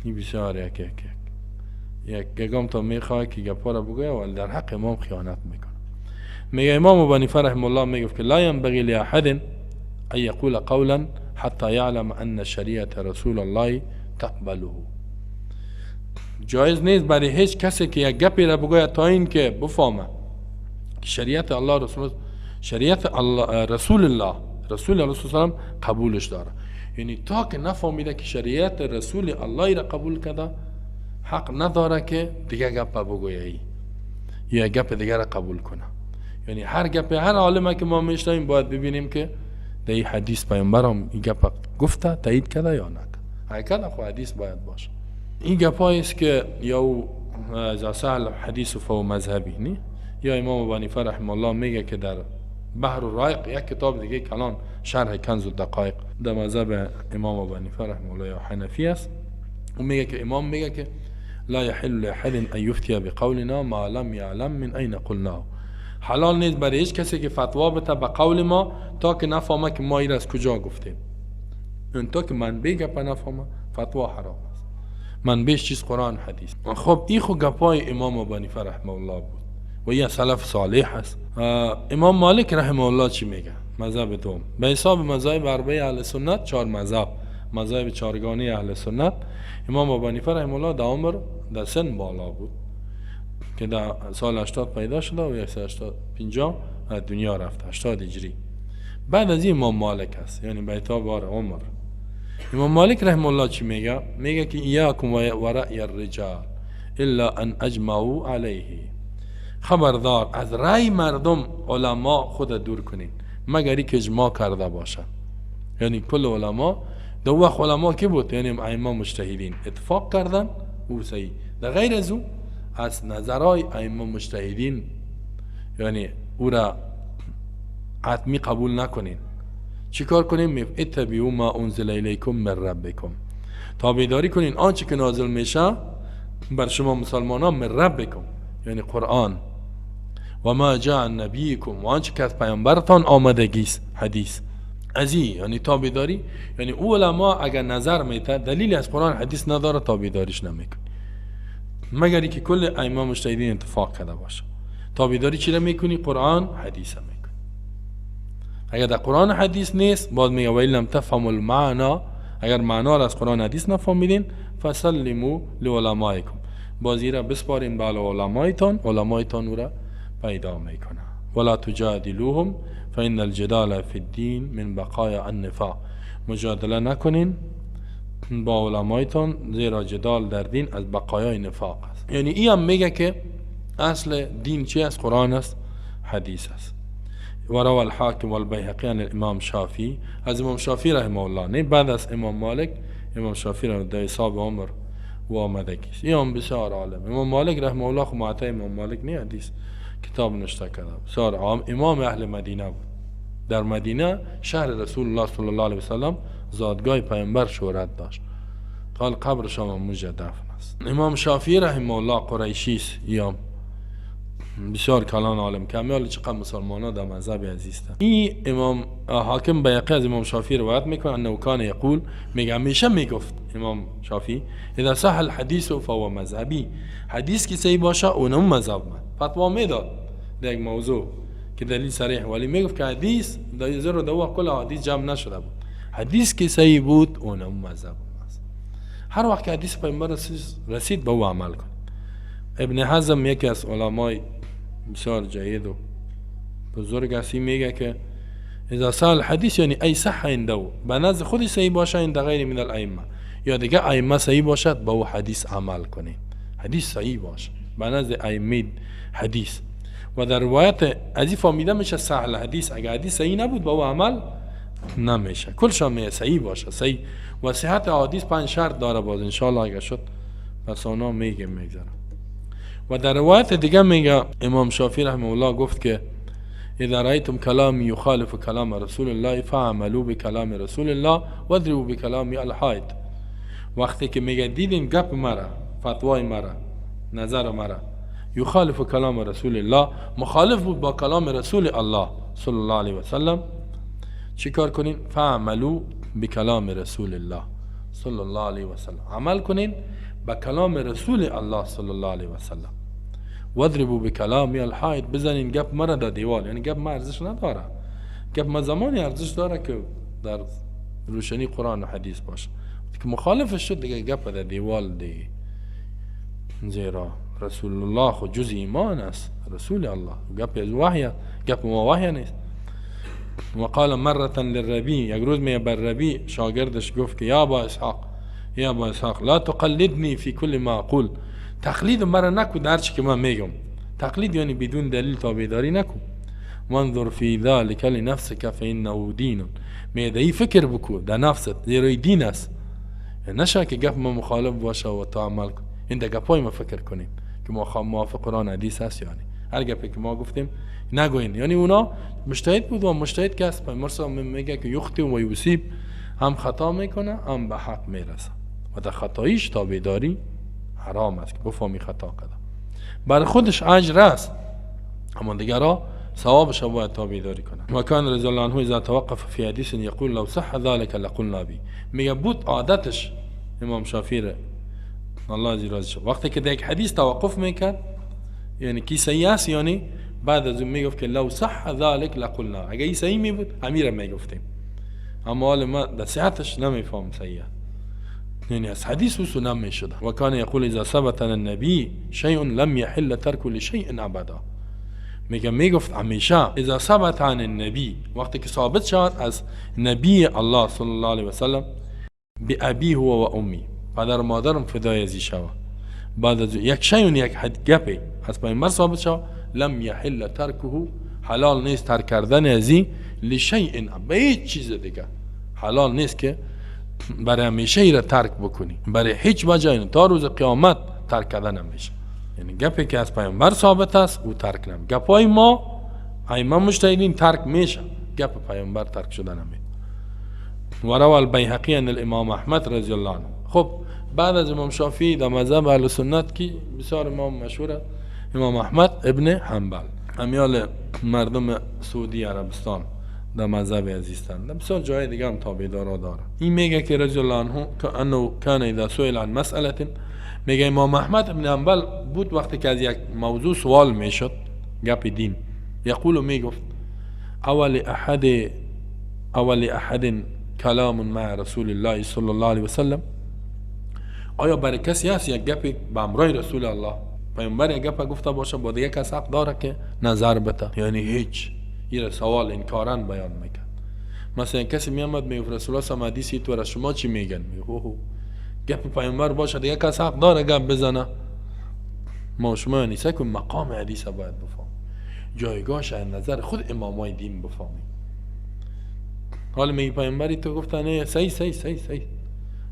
این بسیار یک یک یک یک گام تا میخواه که گپا را بگویه ولی در حق امام خیانت میکنه. میگه امام ابو حنیفه رحمه الله میگفت که لا ینبغی لاحد ان یقول قولا حتی یعلم ان شریعت رسول الله تقبله. جایز نیست برای هیچ کسی که یک گپی را بگوید تا این که بفهمه شریعت الله رسول، شریعت الله رسول الله، رسول الله صلی الله علیه و قبولش داره. یعنی تا که نفهمیده که شریعت رسول الله را قبول کرده، حق نداره که دیگه گپ بگویه یا گپ دیگه را قبول کنه. یعنی هر گپ هر عالمه که ما میشنویم باید ببینیم که در این حدیث پیامبرم این گپ گفته تایید کرده یا نه. هکذا خو حدیث باید باشه. این گپایی است که یا او اذا سهل حدیث فهو مذهبی نی، یا امام ابو حنیفه رحمه الله میگه که در بحر الرایق یک کتاب دیگه کلان شرح کنز الدقایق در مذهب امام ابو حنیفه رحمه الله یا حنفی است، و میگه که امام میگه که لا يحل لأحد ان يفتي بقولنا ما لم يعلم من اين قلناه. حلال نیست برای هیچ کسی که فتوا بده به قول ما تا که نفهمه که ما این از کجا گفتیم. این تا که منبع گپ نفهمه فتوا حرام است. منبعش چیز قرآن حدیث. خب این خو گپای امام ابو حنیفه رحمه الله بود و یه سلف صالح است. امام مالک رحمه الله چی میگه؟ مذهب دوم به حساب مذاهب اربعه اهل سنت، چهار مذهب، مذاهب چهارگانه اهل سنت، امام ابو حنیفه رحمه الله در عمر در سن بالا بود که در سال 80 پیدا شده و 150 از دنیا رفت، 80 هجری. بعد از این امام مالک است، یعنی به اعتبار عمر. امام مالک رحمه الله چی میگه؟ میگه که ایاکم و رأی الرجال الا ان اجمعوا علیه. خبردار از رأی مردم علما خود دور کنین مگر اینکه اجماع کرده باشن. یعنی کل علما دو وقت علما کی بود؟ یعنی ائمه مجتهدین اتفاق کردن او صحیح. در غیر از او از نظرای ائمه مجتهدین یعنی او را حتمی قبول نکنین. چیکار کنیم؟ اتبعوا ما انزل الیکم من ربکم، تابعداری کنین آنچه که نازل میشه بر شما مسلمانان، من ربکم یعنی قرآن، و ما جاء نبیکم و آنچه که از پیامبرتان آمدگیست حدیث. از این یعنی تابعداری، یعنی او علما اگر نظر میته دلیل از قرآن حدیث نداره تابعداریش نمیکنی مگر اینکه کل ائمه مجتهدین اتفاق کرده باشه. تابعداری چی را میکنی؟ قرآن حدیث میکنی. اگر در قرآن حدیث نیست باز میگه و ان لم تفهموا المعنى، اگر معنا را از قرآن حدیث نفهمیدین فسلموا لعلمائکم، بازی را بسپارین به علمایتان، علمایتان او را پیدا میکنه. ولا تجادلوهم فان الجدال فی الدین من بقایا النفاق، مجادله نکنین با علمایتان زیرا جدال در دین از بقایای نفاق است. یعنی این هم میگه که اصل دین چی است؟ قرآن است، حدیث است. و روى الحاکم والبیهقی عن الامام شافعی، از امام شافعی رحمه الله، نه بعد از امام مالک، امام شافعی رحمه در حساب عمر و آمدگی است. این هم بسیار عالم. امام مالک رحمه الله خو معطی امام مالک نه حدیث کتاب نوشته کرده، بسیار عام، امام اهل مدینه بود. در مدینه شهر رسول الله صلی الله علیه و سلم، زادگاه پیامبر شهرت داشت. قال قبرش هم اونجا دفن است. امام شافعی رحمه الله قریشی است، یا بسیار کلان عالم کمیال چقدر مسلمان ها در مذهب عزیزتن. این امام حاکم بیهقی از امام شافعی روایت میکنه انه کان یقول، میگه همیشه میگفت امام شافعی اذا صح الحدیث فهو مذهبی، حدیث که صحیح باشه اونم مذهب من. فتوا میداد در یک موضوع که دلیل صریح، ولی میگفت که حدیث در زر و دو کل حدیث جمع نشده بود، حدیث که صحیح بود اونم مذهب است. هر وقت که حدیث پیامبر رسید به او عمل کن. ابن حزم یکی از علمای بسیار جید و بزرگ است، میگه که اذا صح الحدیث یعنی ای صح عنده، به نزد خودش صحیح باشه، عند غیر من الائمه، یا دیگه ائمه صحیح باشد به او حدیث عمل کنید. حدیث صحیح باشه به نزد ائمه حدیث. و در روایت از این فهمیده میشه صح الحدیث، اگه حدیث صحیح نبود به او عمل نمیشه. کلش هم صحیح باشه صحیح. و صحت حدیث 5 شرط داره، باز انشالله اگه شد پس اونا میگه میگذرم. و در روایت دیگه میگه امام شافعی رحمه الله گفت که اذا رأيتم كلامي يخالف كلام رسول الله فعملوا بكلام رسول الله واضربوا بكلامي الحائط. وقتی که میگه دیدین گپ مرا، فتوای مرا، نظر مرا یخالف کلام رسول الله، مخالف بود با کلام رسول الله صلی الله علیه و سلم، چیکار کنین؟ فعملوا بکلام رسول الله صلی الله علیه و سلم، عمل کنین با کلام رسول الله صلی الله علیه و سلم. واضربوا بکلامی الحائط، بزنین گپ مرا در دیوار. یعنی گپ ما ارزش نداره، گپ ما زمانی ارزش داره که در روشنی قرآن و حدیث باشه. که مخالفش شد دیگه گپ در دیوال دیگه، زیرا رسول الله خود جز ایمان است، رسول الله گپ از وحی، گپ ما وحی نیست. وقال مرة للربيع، یک روز می بر ربیع شاگردش گفت که یا ابا اسحاق، یا ابا اسحاق لا تقلدنی فی کل ما اقول، تقلید مرا نکو در چی که من میگم. تقلید یعنی بدون دلیل تابعداری نکو. وانظر فی ذلك لنفسك فانه دین، می فکر بکو در نفست، زیرا دین است. نشه که گپ ما مخالف باشه و تو عمل کن. این در گپای ما فکر کنیم که ما موافق قرآن حدیث هست، یعنی هر گپی که ما گفتیم نگوین. یعنی اونا مجتهد بود و مجتهد که است پیامبر میگه که یخطی و یصیب، هم خطا میکنه هم به حق میرسه و در خطاییش تابعداری حرام است که بفهمی خطا کرده، برای خودش اجر است اما دیگرا ثوابش باید تابعداری کنه. و کان رضی الله عنه اذا توقف فی حدیث یقول لو صح ذلك لقلنا به، میگه بود عادتش امام شافعی الله از راضی شه وقتی که در یک حدیث توقف میکرد، یعنی کی صحیح است، یعنی بعد از اون میگفت که لو صح ذلك لقلنا، اگه این صحیح می بود امیر میگفتیم، اما حال ما در صحتش نمیفهم صحیح، یعنی از حدیث وصول نمیشده. و کان یقول اذا ثبت عن النبی شیء لم يحل ترک لشیء ابدا، میگه میگفت همیشه اذا ثبت عن النبی، وقتی که ثابت شد از نبی الله صلی الله علیه و سلم، بأبی هو و امی، پدر و مادرم فدای ازی شوه، بعد از یک شیء یک حد گپی از پیامبر ثابت شد، لم یحل ترکه، حلال نیست ترک کردن ازی، لشیء، به هیچ چیز دیگه حلال نیست که برای همیشه ای را ترک بکنی، برای هیچ وجه تا روز قیامت ترک کردن نمیشه. یعنی گپی که از پیامبر ثابت است او ترک نمی، گپای ما ائمه مجتهدین ترک میشه، گپ پیامبر ترک شده نمی. و روى البیهقی عن الامام احمد رضی الله عنه. خب بعد از امام شافعی در مذهب اهل سنت کی بسیار امام مشهور، امام احمد ابن حنبل، امیال مردم سعودی عربستان در مذهب عزیزتن، در بسیار جای دیگه هم تابعدارا داره. این میگه که رضی الله عنه که انه کان اذا سئل عن مسئله، میگه امام احمد ابن حنبل بود وقتی که از یک موضوع سوال میشد گپ دین، یقول میگفت اول احد کلام مع رسول الله صلی الله علیه وسلم، آیا برای کسی هست یک گپی به همراه رسول الله پیامبر یک گپ گفته باشه با دیگه کس حق داره که نظر بده؟ یعنی هیچ. این سوال انکارن بیان میکرد. مثلا کسی میامد میگفت رسول الله صلی حدیثی تو را شما چی میگن؟ میگه اوه گپ پیامبر باشه دیگه کس حق داره گپ بزنه؟ ما شما یعنی سکن مقام حدیث باید بفهم، جایگاهش از نظر خود امامای دین بفهمیم. حالا میگه پیامبری تو گفتن نه صحیح صحیح صحیح صحیح،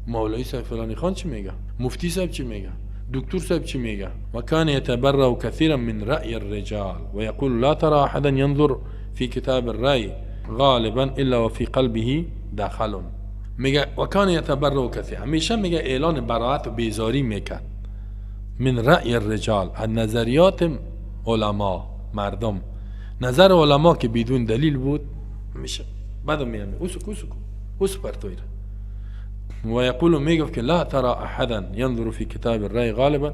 مولوی صاحب فلانی خان چی میگه، مفتی صاحب چی میگه، دکتر صاحب چی میگه. و کان يتبرأ كثيرا من رأي الرجال ويقول لا ترى احدا ينظر في كتاب الرأي غالبا الا وفي قلبه دخل. میگه و کان يتبرأ كثيرا، همیشه میگه اعلان براءت و بیزاری میکرد من رأي الرجال، از نظریات علما مردم، نظر علما که بدون دلیل بود میشه بعد میگه اوسکو اوسکو اوس پرتویره. و یقول میگفت که لا ترى احدا ينظر في کتاب الرأی غالبا،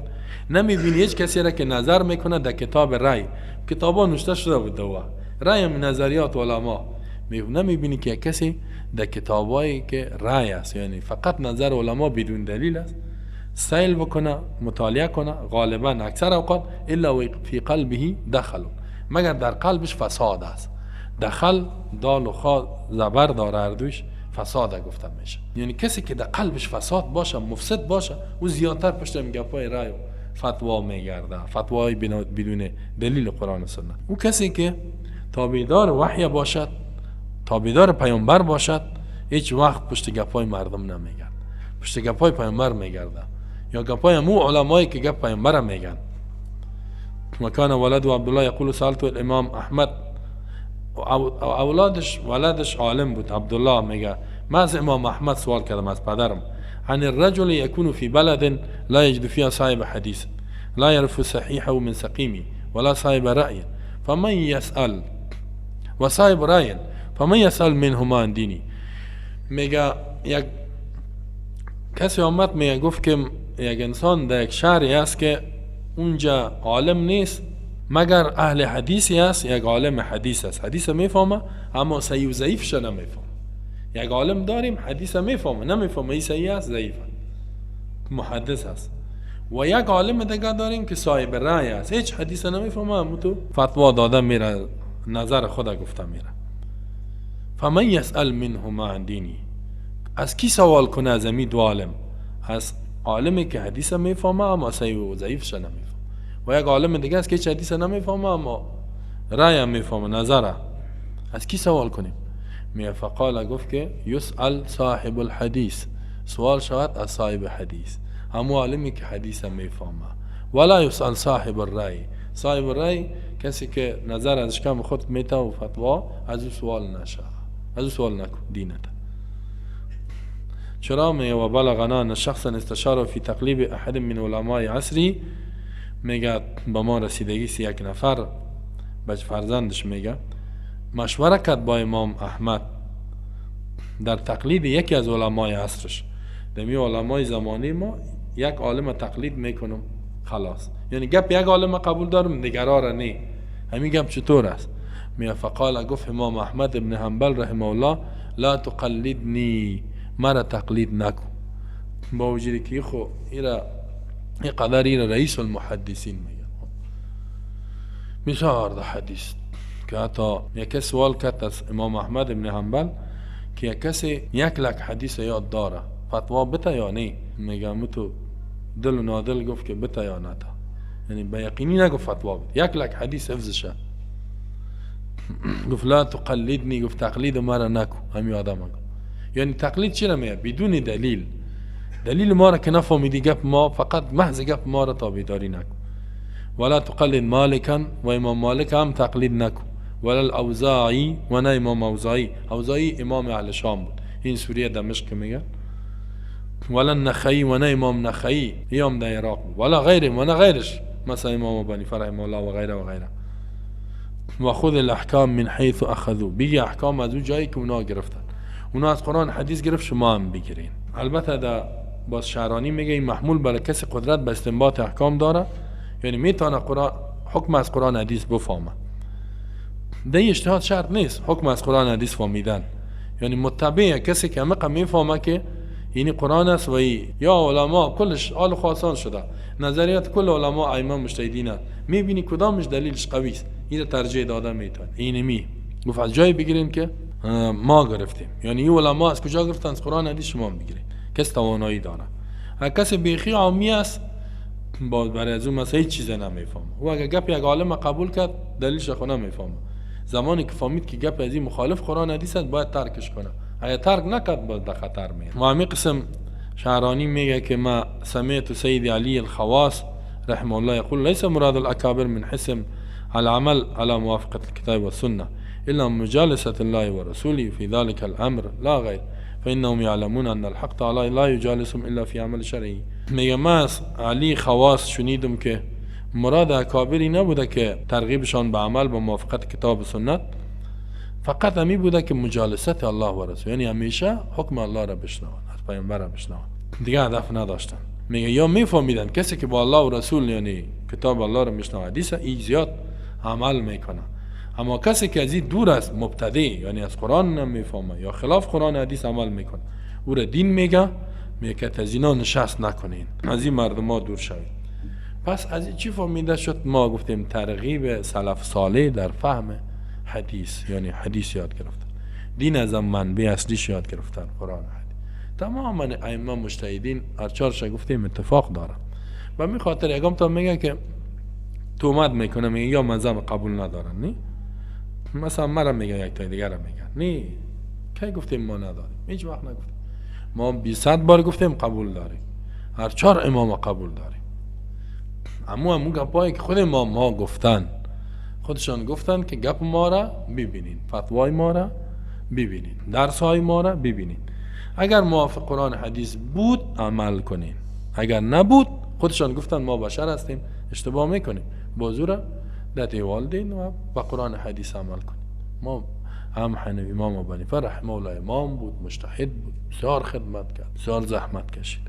نمیبینی هیچ کسی را که نظر میکنه در کتاب رأی، کتابا نوشته شده بود دوا رأی من نظریات علما، نمیبینی که کسی در کتابایی که رأی است یعنی فقط نظر علما بدون دلیل است سیل بکنه مطالعه کنه، غالبا اکثر اوقات الا فی قلبه دخل، مگر در قلبش فساد است. دخل دال و خا زبر داره اردوش فساد گفته میشه، یعنی کسی که در قلبش فساد باشه مفسد باشه او زیادتر پشت این گپای رای و فتوا میگرده، فتوای بدون دلیل قرآن و سنت. او کسی که تابعدار وحی باشد تابعدار پیامبر باشد هیچ وقت پشت گپای مردم نمیگرد، پشت گپای پیامبر میگرده یا گپای امو علمایی که گپ پیامبر میگن. و کان ولد عبدالله یقول سألت الامام احمد، اولادش ولدش عالم بود عبدالله، میگه من از امام احمد سوال کردم از پدرم، عن الرجل يكون في بلد لا يجد فيها صاحب حديث لا يعرف صحيحه من سقيمه ولا صاحب رأي فمن يسأل وصاحب رأي فمن يسأل منهما عن ديني. میگه یک کسی آمد میگه گفت که یک انسان در یک شهری است که اونجا عالم نیست مگر اهل حدیثی است، یک عالم حدیث است، حدیث میفهمه اما صحیح و ضعیفش نمیفهمه، یک عالم داریم حدیث میفهمه، نمیفهمه این صحیح است ضعیف، محدث است. و یک عالم دیگه داریم که صاحب رأی است، هیچ حدیث نمیفهمه، همون تو فتوا داده میره، نظر خود گفته میره. فمن یسأل منهما عن دینی، از کی سوال کنه از امی دو عالم؟ از عالمی که حدیث میفهمه اما صحیح و ضعیفش نمیفهمه، و یک عالم دیگه است که هیچ حدیث نمیفهمه اما رأی هم میفهمه، نظره. از کی سوال کنیم؟ میگه فقال، گفت که یسأل صاحب الحدیث، سوال شود از صاحب حدیث، همو عالمی که حدیث میفهمه. ولا یسأل صاحب الرأی، صاحب الرأی کسی که نظر از شکم خود میته و فتوا، از او سوال نشه، از او سوال نکن دینت. چرا؟ میگه و بلغنا ان شخصا استشاره فی تقلیب احد من علمای عصری، میگه به ما رسیدگی سی یک نفر بچ فرزندش میگه مشوره کرد با امام احمد در تقلید یکی از علمای عصرش. دمی علمای زمانی ما یک عالم تقلید میکنم خلاص، یعنی گپ یک عالم قبول دارم دیگرا را نه. همین گپ چطور است؟ میگه فقال، گفت امام احمد ابن حنبل رحمه الله لا تقلدنی، مرا تقلید نکن، با وجودی که خو ایرا اینقدر ایرا رئیس المحدثین میگه بسیار ده حدیث که حتی یک سوال کرد از امام احمد ابن حنبل که یک کسی 1 لک حدیث یاد داره فتوا بته یا نه؟ میگم تو دل و نادل گفت که بته یا نته، یعنی به یقینی نگفت فتوا بده، 1 لک حدیث حفظشه. گفت لا تقلدنی، گفت تقلید مرا نکو. همی آدم گفت یعنی تقلید چی میگه؟ بدون دلیل، دلیل ما را که نفهمیدی گپ ما، فقط محض گپ ما را تابعداری نکو. ولا تقلد مالکا، و امام مالک هم تقلید نکو. ولا الاوزاعی، و نه امام اوزاعی، اوزاعی امام اهل شام بود، این سوریه دمشق میگن. ولا النخعی، و نه امام نخعی، هم در عراق بود. ولا غیره، و نه غیرش، مثلا امام ابو حنیفه رحمه الله و غیره و غیره. و خذ الاحکام من حیث اخذوا، بگی احکام از اون جایی که اونا گرفتن، اونا از قرآن حدیث گرفت، شما هم بگیرین. البته در باز شعرانی میگه این محمول برای کسی قدرت به استنباط احکام داره، یعنی میتونه قرآن حکم از قرآن حدیث بفهمه. در اجتهاد شرط نیست حکم از قرآن حدیث فهمیدن، یعنی متبع کسی که همه میفهمه که یعنی قرآن است و یا علما کلش آل خاصان شده، نظریات کل علما ائمه مجتهدین است، میبینی کدامش دلیلش قوی است، این ترجیح داده میتونه. اینمی گفت از جای بگیریم که ما گرفتیم، یعنی این علما از کجا گرفتن؟ از قرآن حدیث، شما بگیریم. کس توانایی داره. هر کسی بیخی عامی است باز برای از اون مثلا هیچ چیز نمیفهمه، و اگر گپ یک عالم قبول کرد دلیلش خو نمیفهمه، زمانی که فهمید که گپ از این مخالف قرآن حدیث است باید ترکش کنه، اگر ترک نکرد باز در خطر میره. و همین قسم شعرانی میگه که ما سمعت سید علی الخواص رحمه الله يقول ليس مراد الأكابر من حسم العمل على موافقة الكتاب والسنة إلا مجالسة الله ورسوله في ذلك الأمر لا غير فإنهم يعلمون أن الحق تعالى لا يجالسهم إلا في عمل شرعي. میگه ما از علی خواص شنیدم که مراد اکابری نبوده که ترغیبشان به عمل با موافقت کتاب و سنت، فقط همی بوده که مجالست الله و رسول، یعنی همیشه حکم الله را بشنون، از پیامبر را بشنون، دیگه هدف نداشتن. میگه یا میفهمیدن کسی که با الله و رسول یعنی کتاب الله را میشنوه حدیث ای زیاد عمل میکنه، اما کسی که از این دور است، مبتدی، یعنی از قرآن نمیفهمه یا خلاف قرآن حدیث عمل میکنه، او را دین میگه، میگه که از اینا نشست نکنین، از این مردم ها دور شوید. پس از این چی فهمیده شد؟ ما گفتیم ترغیب سلف صالح در فهم حدیث، یعنی حدیث یاد گرفتن، دین از منبع اصلیش یاد گرفتن قرآن حدیث. تماما ائمه مجتهدین هر چهارش گفتیم اتفاق دارن. و می خاطر یکم تا میگه که تهمت میکنه، میگه یا مذهب قبول ندارن، نی مثلا مرا میگه یک تا دیگر را میگن، نی کی گفتیم ما نداریم؟ هیچ وقت نگفتیم. ما 20 بار گفتیم قبول داریم، هر چهار امام قبول داریم. اما همون گپایی که خود امام ها گفتن، خودشان گفتن که گپ ما را ببینین، فتوای ما را ببینین، درس های ما را ببینین، اگر موافق قرآن حدیث بود عمل کنین، اگر نبود خودشان گفتن ما بشر هستیم اشتباه میکنیم، بازو را در دیوال دین و با قرآن حدیث عمل کنیم. ما هم حنفی امام ابو حنیفه رحمه الله امام بود، مجتهد بود، بسیار خدمت کرد، بسیار زحمت کشید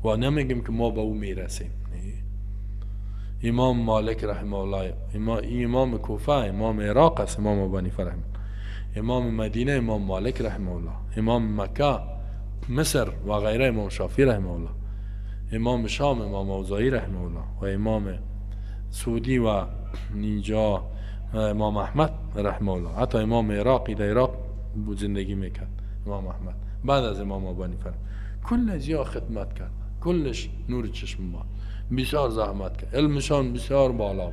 و نمیگیم که ما به او میرسیم. امام مالک رحمه الله، امام کوفه، امام عراق است، امام ابو حنیفه رحمه، امام مدینه امام مالک رحمه الله، امام مکه مصر و غیره امام شافعی رحمه الله، امام شام امام اوزاعی رحمه الله و امام سعودی و اینجا امام احمد رحمه الله. حتی امام عراقی در عراق بود زندگی میکرد امام احمد بعد از امام ابو حنیفه. کل از یا خدمت کرد، کلش نور چشم ما، بسیار زحمت کرد، علمشان بسیار بالا.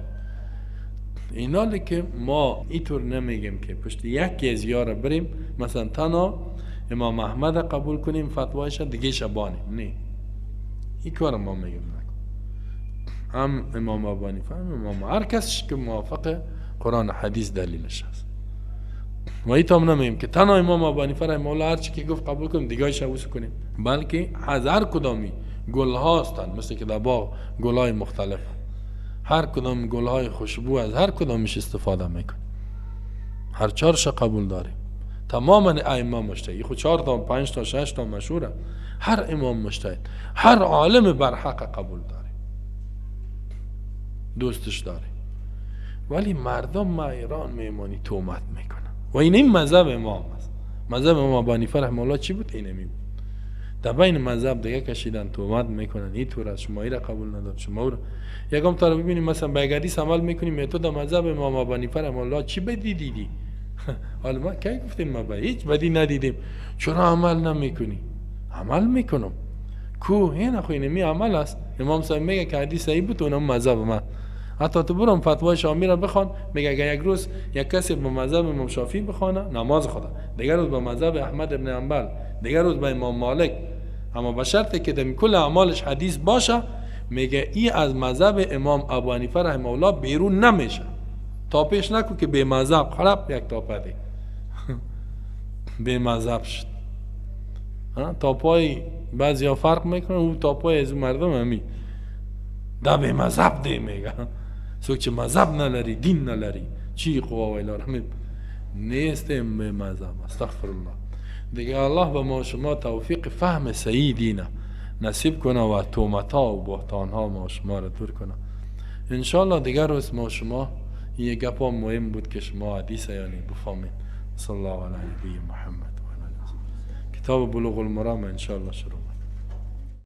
اینا که ما اینطور نمیگیم که پشت یکی از یارا بریم، مثلا تنها امام احمد قبول کنیم فتوایش دیگه شبانیم، نه، این کار ما میگیم نکن. هم امام ابو حنیفه هم امام هر کس که موافق قرآن حدیث دلیلش هست. و این هم نمیگیم که تنها امام ابو حنیفه رحمه الله هر چی که گفت قبول کنیم دیگه شوس کنیم، بلکه از هر کدامی گل ها هستند، مثل که در باغ گل های مختلف، هر کدام گل های خوشبو از هر کدامش استفاده میکن، هر چهارش قبول داریم. تماما ائمه مجتهد، خود 4 تا 5 تا 6 تا مشهوره، هر امام مجتهد، هر عالم برحق قبول داریم، دوستش داریم. ولی مردم ما ایران میمانی تهمت میکنن و این مذهب امام است. مذهب امام ابو حنیفه رحمه الله چی بود؟ اینمی بود. در بین مذهب دیگه کشیدن، تهمت میکنن، این طور از شما را قبول ندارم، شما را یکم تا رو ببینیم مثلا به حدیث عمل میکنیم، تو در مذهب امام ابو حنیفه رحمه الله چی بدی دیدی؟ حالا ما کی گفتیم ما به هیچ بدی ندیدیم، چرا عمل نمیکنی؟ عمل میکنم. کو این خو اینمی عمل است. امام صاحب میگه که حدیث صحیح بود اونم مذهب ما. حتی تو برام فتوای شامی را بخوان، میگه اگر یک روز یک کسی به مذهب امام شافعی بخوانه نماز خدا، دیگر روز به مذهب احمد ابن حنبل، دیگر روز به امام مالک، اما به شرطی که در کل اعمالش حدیث باشه، میگه ای از مذهب امام ابو حنیفه رحمه الله بیرون نمیشه. تا پیش نکو که به مذهب خراب یک تاپه دی به مذهب شد. تاپای بعضیا فرق میکنه، او تاپای از مردم همی دا به مذهب دی میگه، څوک چې مذهب نه لري دین نه لري چی قوا ویلاره نیستیم به مذهب. استغفر الله. دیگه الله به ما شما توفیق فهم صحیح دینه نصیب کنه و تهمت‌ها و بهتان‌ها ما شما را دور کنه انشالله. دیگر روز ما شما یه گپ مهم بود که شما حدیث یعنی بفهمید. صلی الله علی نبی محمد و علی آله. کتاب بلوغ المرام انشالله شروع.